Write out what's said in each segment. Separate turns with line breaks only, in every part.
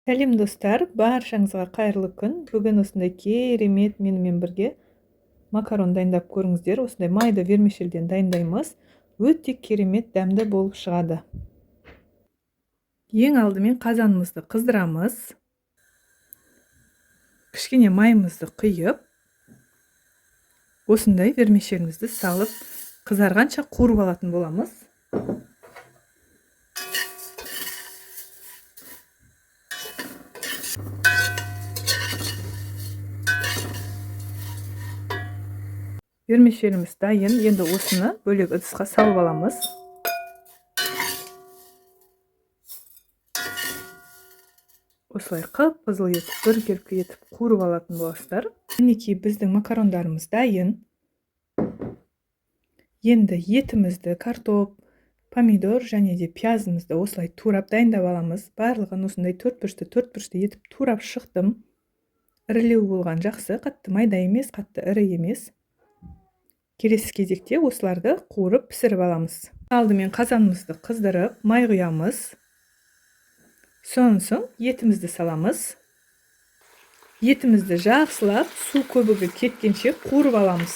Сәлем, достар! Баршаңызға қайырлы күн! Бүгін осындай керемет менімен бірге макарон дайындап көріңіздер. Осындай майда вермишельден дайындаймыз. Өте керемет дәмді болып шығады. Ең алдымен қазанымызды қыздырамыз. Кішкене майымызды құйып, осындай вермишелімізді салып, қызарғанша қуырып алатын боламыз. Вермишеліміз дайын. Енді осыны бөлек ыдысқа салып аламыз. Осылай қып-қызыл етіп, біркелкі етіп қуырып алатын боласыздар. Мінекей, біздің макарондарымыз дайын. Енді етімізді, картоп, помидор және де пиязымызды осылай турап дайындап аламыз. Барлығын осындай төрт бұрышты, төрт бұрышты етіп турап шықтым. Ірілеу болған жақсы, қатты майда емес, қатты ірі емес. Келесі кезекте осыларды қуырып пісіріп аламыз. Алдымен қазанымызды қыздырып, май құямыз. Сонан соң етімізді саламыз. Етімізді жақсылап су көбігі кеткенше қуырып аламыз.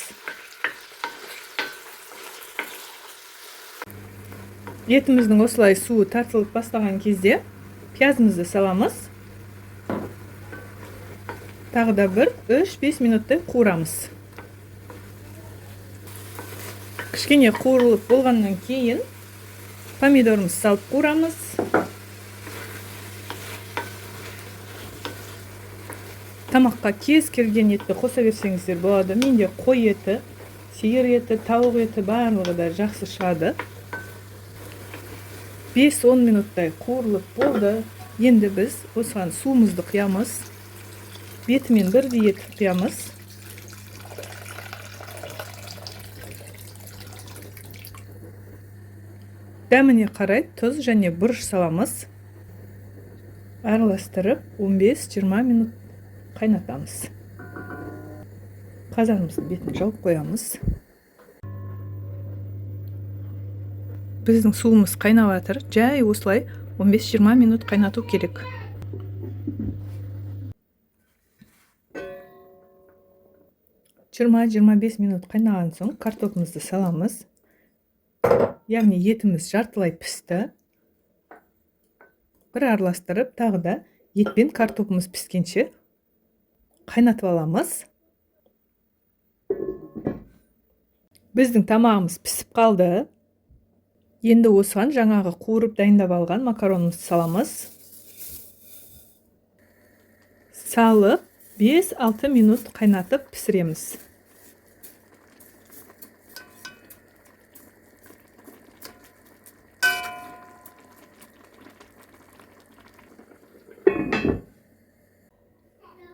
Етіміздің осылай суы тартылып бастаған кезде пиязымызды саламыз. Тағы да бір 3-5 минуттай қуырамыз. Кішкене қуырылып болғаннан кейін помидорымызды салып қуырамыз. Тамаққа кез келген етті қоса берсеңіздер болады. Менде қой еті, сиыр еті, тауық еті барлығы да жақсы шығады. 5-10 минуттай қуырылып болды. Енді біз осыған суымызды құямыз. Бетімен бірдей етіп құямыз. Дәміне қарай тұз және бұрыш саламыз. Араластырып 15-20 минут қайнатамыз. Қазанымыздың бетін жауып қоямыз. Біздің суымыз қайнап жатыр. Жай осылай 15-20 минут қайнату керек. 20-25 минут қайнаған соң картопымызды саламыз. Яғни етіміз жартылай пісті. Бір араластырып, тағы да ет пен картопымыз піскенше қайнатып аламыз. Біздің тамағымыз пісіп қалды. Енді осыған жаңағы қуырып дайындап алған макаронымызды саламыз. Салып 5-6 минут қайнатып пісіреміз.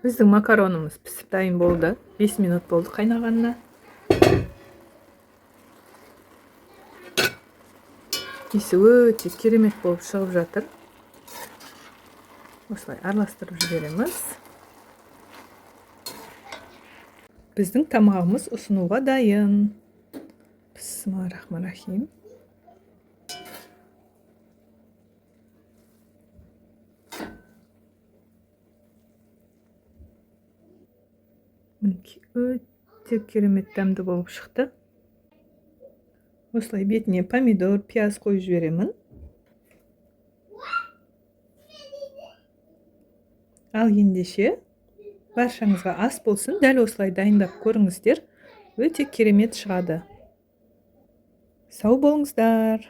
Біздің макаронымыз пісіп дайын болды. 5 минут болды қайнағанына. Иісі өте керемет болып шығып жатыр. Осылай араластырып жібереміз. Біздің тамағымыз ұсынуға дайын. Бисмиллахиррахманиррахим. Мінекей, өте керемет дәмді болып шықты. Осылай бетіне помидор, пияз қойып жіберемін. Ал ендеше баршаңызға ас болсын. Дәл осылай дайындап көріңіздер. Өте керемет шығады. Сау болыңыздар.